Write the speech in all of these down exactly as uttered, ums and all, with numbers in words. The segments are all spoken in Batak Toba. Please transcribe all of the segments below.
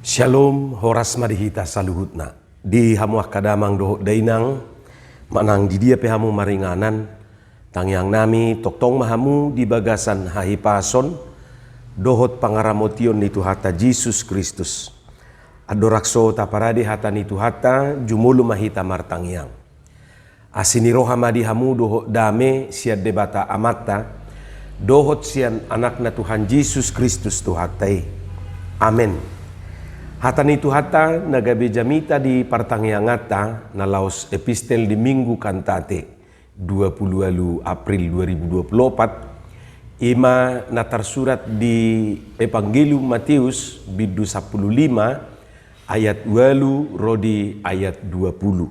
Syalom, horas ma di hita saluhutna. Di hamu angka damang dohot dainang, manang di dia pe hamu maringanan, tangiang nami tongtong ma hamu di bagasan hahipason dohot pangaramotion ni Tuhanta Jesus Kristus. Andorang so taparade hata ni Tuhanta, jumolo ma hita martangiang. Asi ni roha ma di hamu dohot dame sian Debata Amanta, dohot sian Anakna Tuhan Jesus Kristus Tuhanta i. Amen. Hata ni Tuhanta na gabe jamita di partangianganta na laos epistel di Minggu Kantate, dua pulu ualu April dua ribu dua pulu opat, i ma na tarsurat di Evangelium Mateus bindu sampulu lima ayat ualu ro di ayat dua pulu.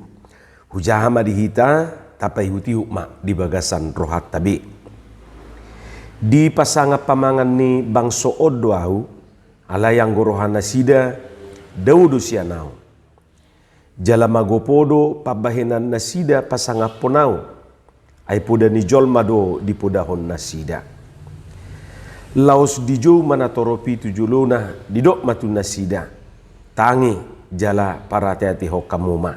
Hujaha ma di hita, tapaihutihut ma di bagasan rohanta be. Dipasangap pamangan ni bangso on do Ahu, alai anggo rohanasida dao do sian Ahu. Jala magopo do pambahenannasida pasangaphon Ahu, ai poda ni jolma do dipodahon nasida. Laos dijou ma natorop i tu jolona, didok ma tu nasida: Tangi, jala parateatehon hamu ma.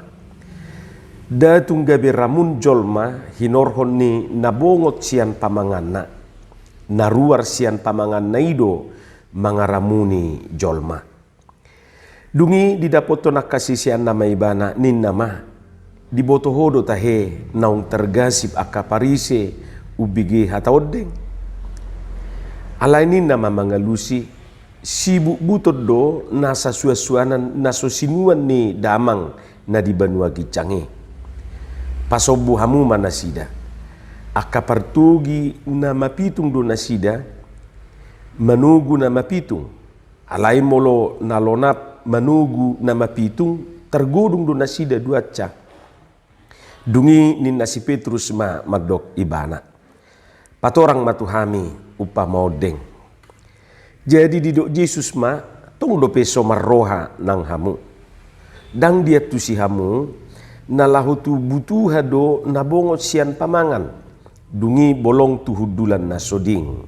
Nda tung gabe ramun jolma hinorhon ni na bongot sian pamanganna. Na ruar sian pamanganna i do mangaramuni jolma. Dung i didapothon angka siseanna ma Ibana, ninna ma: Diboto Ho do tahe naung targasip angka Parise umbege hata ondeng? Alai ninna ma mangalusi: Sibutbuton do nasa suansuanan na so sinuan ni damang na di banua ginjang i. Pasombu hamu ma nasida. Angka partogi na mapitung do nasida manogu na mapitung. Alai molo na lonap manogu na mapitung, targodung do nasida duansa. Dung i ninna si Petrus ma mandok Ibana: Patorang ma tu hami umpama ondeng. Jadi didok Jesus ma: Tong dope so marroha nang hamu. Ndang diantusi hamu, na laho tu butuha do na bongot sian pamangan, dung i bolong tu hundulan na so ding.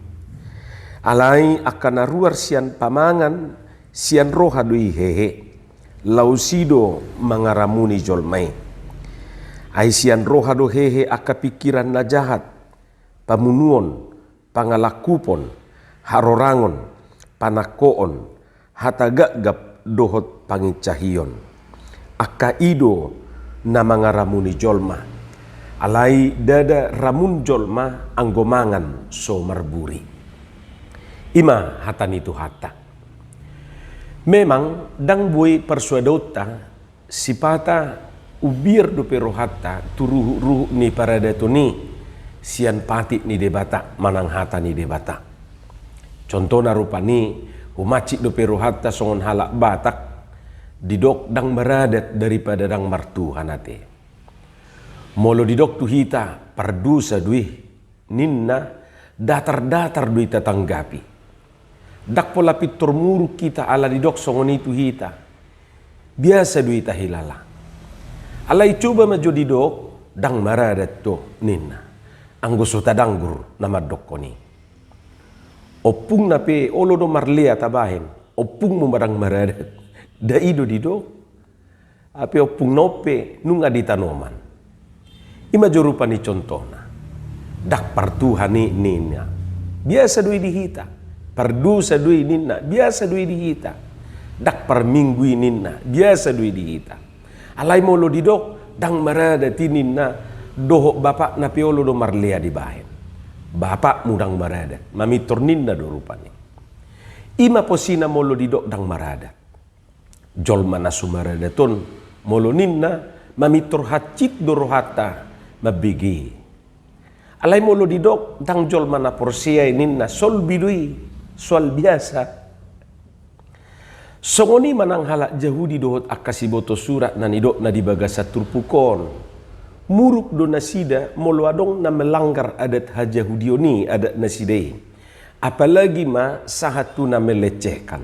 Alai angka na ruar sian pamangan, sian roha do i hehe, laos i do mangaramuni jolma i. Ai sian roha do hehe angka pingkiran na jahat, pamunuon, pangalangkupon, harorangon, panangkoon, hata gapgap dohot pangincahion. Angka i do na mangaramuni jolma. Alai ndada ramun jolma anggo mangan so marburi. I ma hata ni Tuhanta. Memang ndang boi parsoadaonta sipata umbiar dope rohanta tu ruhutruhut ni paradaton i sian patik ni Debata manang hata ni Debata. Contohna rupani, humansik dope rohanta songon halak Batak, didok ndang maradat daripada ndang martuhan ate. Molo didok tu hita pardosa do i, ninna, datardatar do i tatanggapi. Ndang pola pintor muruk hita ala didok songon i tu hita. Biasa do i tahilala. Alai coba ma jo didok ndang maradat do ninna. Anggo so tadanggur na mandokkon i. Ompungna pe olo do marlea tabahen, ompungmu ma ndang maradat. Nda i do didok. Hape ompungna on pe nunga di tanoman. I ma jo rupani contohna. Ndang partuhan i ninna. Biasa do i di hita. Pardosa do i ninna. Biasa do i di hita. Ndang parminggu i ninna. Biasa do i di hita. Alai molo didok ndang maradat i ninna, dohot bapakna pe olo do marlea dibahen. Bapakmu ndang maradat. Mamintor ninna do rupani. I ma posina molo didok ndang maradat. Jolma na so maradat on, molo ninna, mamintor hansit do rohanta mambege. Alai molo didok ndang jolma na porsea i ninna, solbi do i, soal biasa. Songon i ma nang halak Jahudi dohot angka siboto surat na nidokna di bagasan turpuk on. Muruk do nasida molo adong na melanggar adat hajahudion i adat nasida i. Apalagi ma sahat tu na melecehkan.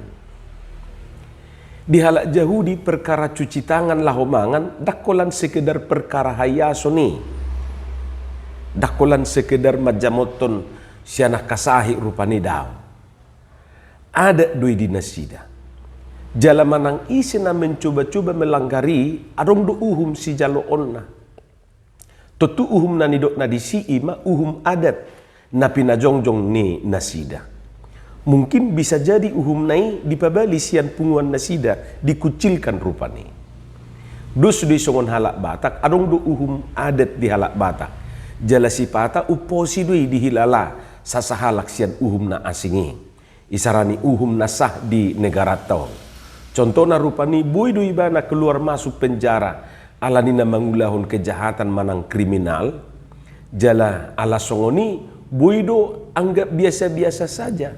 Di halak Jahudi perkara cuci tangan laho mangan ndang holan sekedar perkara haiason i. Ndang holan sekedar manjamothon sian angka sahit rupani, daong. Adat do i di nasida. Jala manang ise na mencoba-coba melanggar i, adong do uhum sijaloonna. Tontu uhum na nidokna disi i ma uhum adat na pinajongjong ni nasida. Mungkin bisa jadi uhumna i dipabali sian punguan nasida, dikucilkan rupani. Dos do i songon halak Batak, adong do uhum adat di halak Batak. Jala sipata umposi do i dihilala sasahalak sian uhum na asing i. Isarani uhum na sah di negaranta on. Contohna rupani boi do ibana keluar masuk penjara alani na mangulahon kejahatan manang kriminal, jala ala songon i boi do anggap biasa-biasa saja.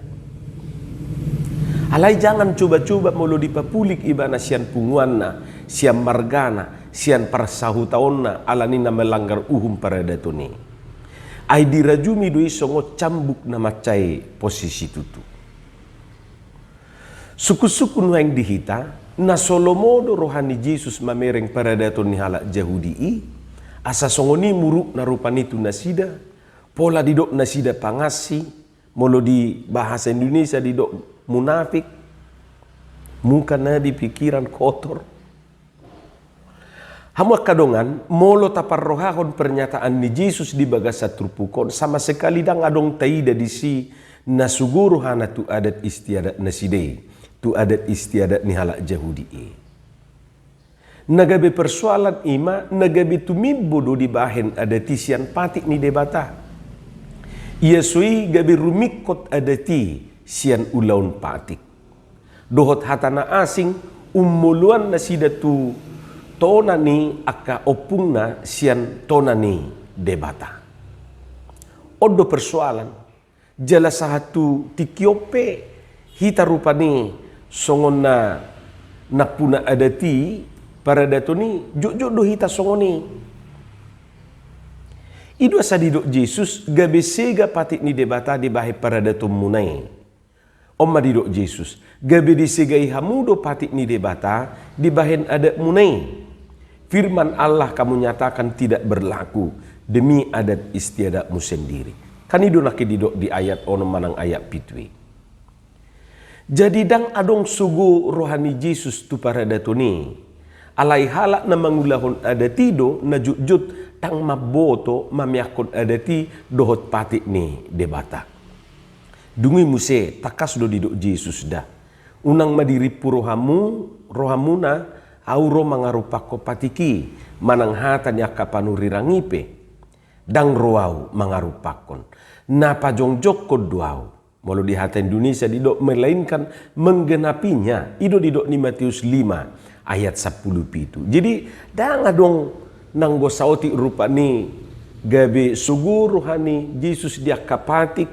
Alai jangan coba-coba molo dipapulik ibana sian punguanna, sian margana, sian parsahutaonna alani na melanggar uhum paradaton i. Ai dirajumi do i songon cambuk na mansai pos situtu. Sungkun-sungkun nuaeng di hita, na so lomo do roha ni Jesus mamereng paradaton ni halak Jahudi i, asa songon i murukna rupani tu nasida, pola didok nasida pangansi, molo di bahasa Indonesia didok munafik, muka na di pikiran kotor. Hamu angka dongan, molo taparrohahon pernyataan ni Jesus di bagasan turpuk on, sama sekali ndang adong taida disi na sogo rohana tu adat istiadat nasida i, tu adat istiadat ni halak Jahudi i. Na gabe persoalan i ma, na gabe tumimbo do dibahen adat i sian patik ni Debata. Ia so i gabe rumingkot adat i sian ulaon patik. Dohot hata na asing, ummoloan nasida tu tona ni angka ompungna sian tona ni Debata. On do persoalan, jala sahat tu tingki on pe hita rupani songon na nampuna adat i, paradaton i, jotjot do hita songon i. I do asa didok Jesus, gabe sega patik ni Debata dibahen paradatonmuna i. On ma didok Jesus, gabe disegai hamu do patik ni Debata dibahen adatmuna i. Firman Allah kamu nyatakan tidak berlaku demi adat istiadatmu sendiri. Kan i do nangkin didok di ayat onom manang ayat pitu i. Jadi ndang adong sogo roha ni Jesus tu paradaton i. Alai halak na mangulahon adat i do na jotjot ndang mamboto mameakkon adat i dohot patik ni Debata. Dung i muse, tangkas do didok Jesus da. Unang ma dirimpu rohamu, rohamuna, Ahu ro mangarumpakkon patik i, manang hata ni angka panurirang i pe. Ndang ro Ahu mangarumpakkon. Na pajongjongkon do Ahu. Molo di hata Indonesia didok melainkan menggenapinya, i do didok ni Matius lima ayat sampulu pitu. Jadi, ndang adong nanggo saotik rupani gabe sogo roha ni Jesus di angka patik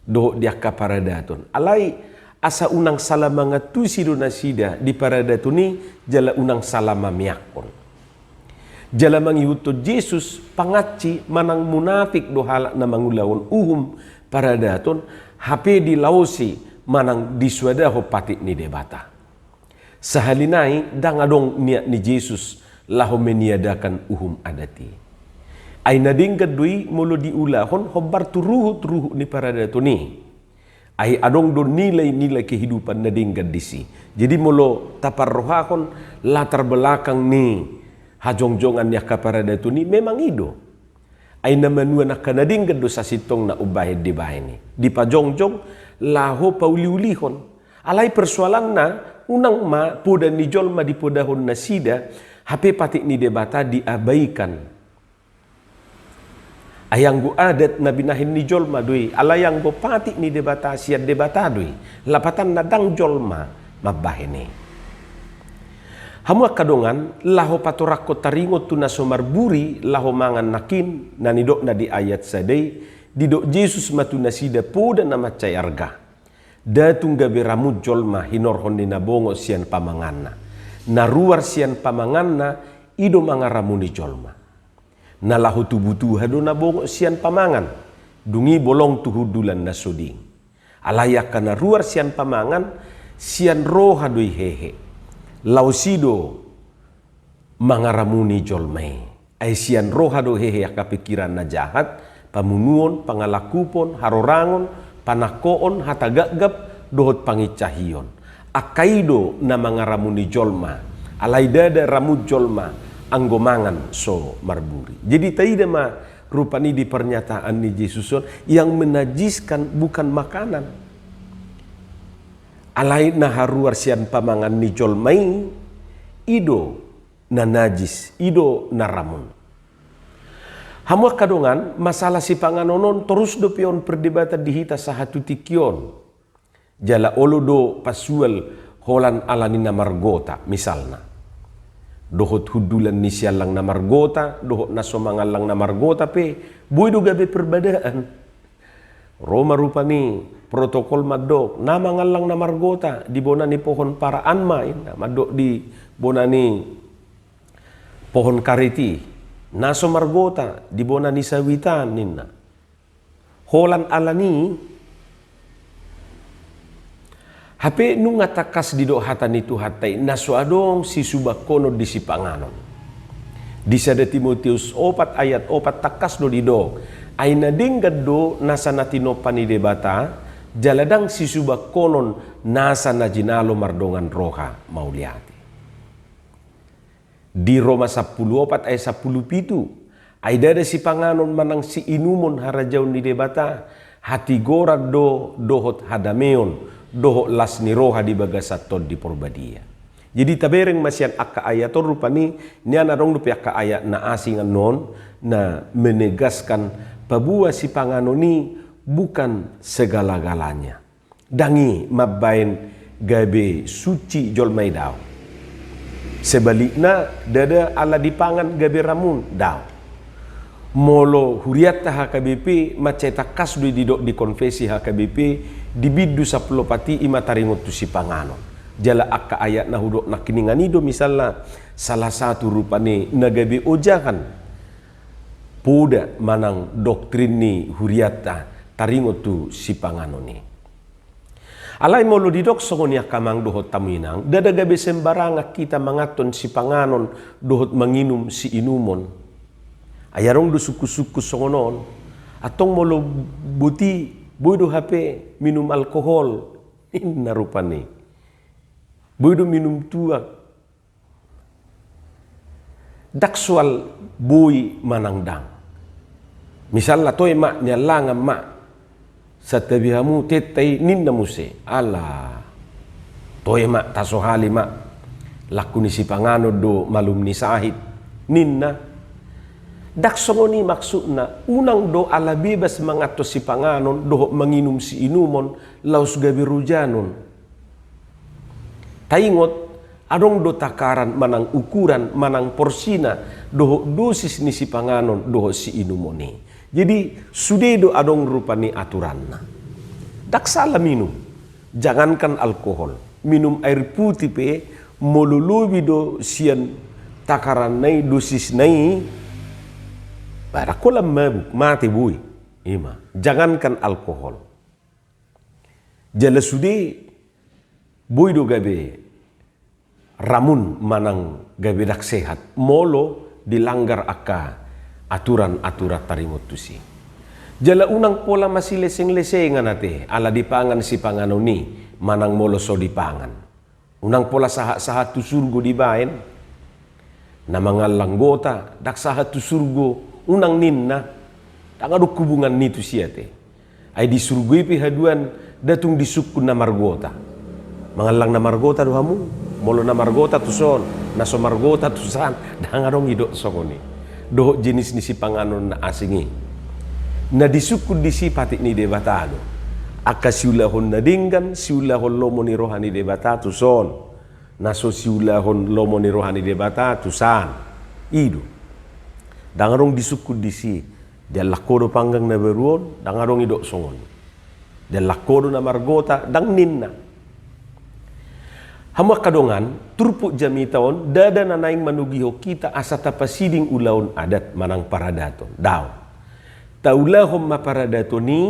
dohot di angka paradaton. Alai asa unang sala mangantusi do nasida di paradaton i jala unang sala mameakkon. Jala mangihuthon Jesus pangansi manang munafik do halak na mangulahon uhum paradaton, hape dilaosi manang disuadahon patik ni Debata. Sahali nai ndang adong niat ni Jesus laho meniadakan uhum adat i. Ai na denggan do i molo diulahon hombar tu ruhut-ruhut ni paradaton i. Ai adong do nilai-nilai kehidupan na denggan disi. Jadi molo taparrohahon latar belakang ni hajongjongan ni angka paradaton i memang i do. Ai na manuan angka na denggan do sasintongna umbahen dibahen i. Dipajongjong laho pauliulihon. Alai persoalanna, unang ma poda ni jolma dipodahon nasida, hape patik ni Debata diabaikan. Ai anggo adat na binahen ni jolma do i, alai anggo patik ni Debata sian Debata do i, lapatanna ndang jolma mambahen i. Hamu angka dongan, laho patorangkon taringot tu na so marburi laho mangan nangkin, na nidokna di ayat sada i, didok Jesus ma tu nasida poda na mansai arga. Nda tung gabe ramun jolma hinorhon ni na bongot sian pamanganna. Na ruar sian pamanganna, i do mangaramuni jolma. Na laho tu butuha do na bongot sian pamangan, dung i bolong tu hundulan na so ding. Alai angka na ruar sian pamangan, sian roha do i hehe. Laos i do mangaramuni jolma i. Ai sian roha do hehe angka pikiran na jahat, pamunuon, pangalangkupon, harorangon, panangkoon, hata gapgap, dohot pangincahion. Angka i do na mangaramuni jolma, alai ndada ramun jolma anggo mangan so marburi. Jadi taida ma rupani di pernyataan ni Jesus on, yang menajiskan bukan makanan. Alai na haruar sian pamangan ni jolma i, i do na najis, i do na ramun. Hamu angka dongan, masalah sipanganon on torus dope on perdebatan di hita sahat tu tingki on. Jala olo do pasual holan ala ni na margota, misalna. Dohot hundulan ni siallang na margota, dohot na so mangallang na margota pe, boi do gabe perbadaan. Ro ma rupani protokol mandok, na mangallang na margota, di bona ni pohon paraan ma, ninna, mandok di bona ni pohon karet i, na so margota, di bona ni sawitan, ninna. Holan ala ni, hape nunga tangkas didok hata ni Tuhanta i, na so adong sisubangkonon di sipanganon. Di sada Timoteus opat ayat opat tangkas do didok, ai na denggan do nasa na tinompa ni Debata, jala ndang sisubangkonon nasa na jinalo mardongan roha mauliate. Di Roma sampulu opat ayat sampulu pitu, ai ndada sipanganon manang siinumon harajaon ni Debata, hatigoran do dohot hadameon, dohot las ni roha di bagasan Tondi Porbadia. Jadi tabereng ma sian angka ayat on rupani, nian adong dope angka ayat na asing annon, na menegaskan paboa sipanganon i bukan segala-galanya. Ndang i mambaen gabe suci jolma i, daong. Sebalikna, ndada ala dipangan gabe ramun, daong. Molo hurianta H K B P, mansai tangkas do i didok di konfesi H K B P, di bindu sampulu opat i, i ma taringot tu sipanganon. Jala angka ayat na hudok nangkiningan i do misalna salah satu rupani na gabe ojahan poda manang doktrin ni hurianta taringot tu sipanganon i. Alai molo didok songon i angka amang dohot hamu inang, ndada gabe sembarangan hita manganhon sipanganon dohot manginum siinumon. Ai adong do sungkun-sungkun songon on, antong molo boti, boi do hape minum alkohol, ninna rupani. Boi do minum tuak. Ndang soal boi manang ndang. Misalna, toe ma niallangan ma, santabi hamu tenta i, ninna muse, ala, toe ma, tasohali ma, langku ni sipanganon do malum ni sahit, ninna. Ndang songon i maksudna, unang do ala bebas manganhon sipanganon dohot manginum siinumon laos gabe rujanon. Taingot, adong do takaran manang ukuran manang porsina dohot dosis ni sipanganon dohot siinumon i. Jadi sude do adong rupani aturanna. Ndang sala minum, jangankan alkohol, minum air putih pe molo lobi do sian takaranna i, dosisna i, ba ndang holan mabuk, mate boi. I ma, jangankan alkohol. Jala sude boi do gabe ramun manang gabe ndang sehat molo dilanggar angka aturan-aturan taringot tusi. Jala unang pola masileseng-lesengan ate ala dipangan sipanganon i manang molo so dipangan. Unang pola sahat-sahat tu surgo dibaen. Na mangallang gota ndang sahat tu surgo, unang ninna. Ndang adong hubungan ni tusi ate. Ai di surgo i pe haduan, nda tung disungkun na margota. Mangallang na margota do hamu? Molo na margota tuson, na so margota tusan, ndang adong didok songon i. Dohot jenis ni sipanganon na asing i. Na disungkun disi patik ni Debata do. Angka siulahon na denggan, siulahon lomo ni roha ni Debata tuson. Na so siulahon lomo ni roha ni Debata tusan. I do. Ndang adong disungkun disi. Diallang ho do panggang na baru on, ndang adong didok songon i. Diallang ho do na margota, ndang ninna. Hamu angka dongan, turpuk jamita on, ndada na naeng manogihon hita asa tapasiding ulaon adat manang paradaton. Daong. Taulahon ma paradaton i,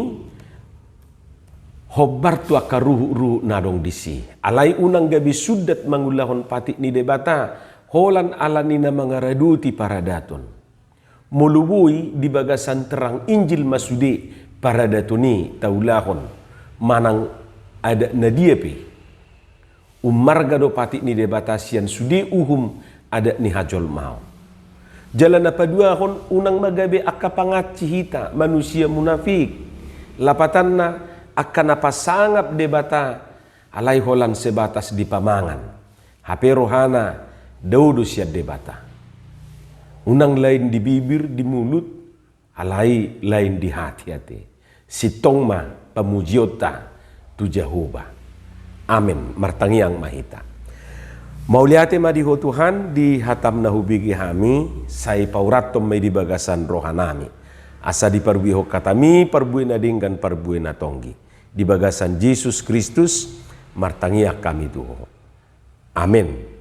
hombar tu angka ruhut-ruhut na adong disi. Alai unang gabe sundat mangulahon patik ni Debata, holan ala ni na mangaradoti paradaton. Molo boi di bagasan terang Injil ma sude paradaton i taulahon, manang adat na dia pe. Ummarga do patik ni Debata sian sude uhum adat ni hajolmaon. Jala na paduahon, unang ma gabe angka pangansi hita, manusia munafik. Lapatanna, angka na pasangap Debata, alai holan sebatas di pamangan. Hape rohana dao do sian Debata. Unang lain di bibir, di mulut, alai lain di hati ate. Sintong ma pamujionta tu Jahowa. Amen. Martangiang ma hita. Mauliate ma di Ho Tuhan, di hataM na hubege hami, sai paurathon ma i di bagasan rohanami. Asa diparbuehon hataMi parbue na denggan, parbue na tonggi. Di bagasan Jesus Kristus, martangiang hami tu Ho. Amen.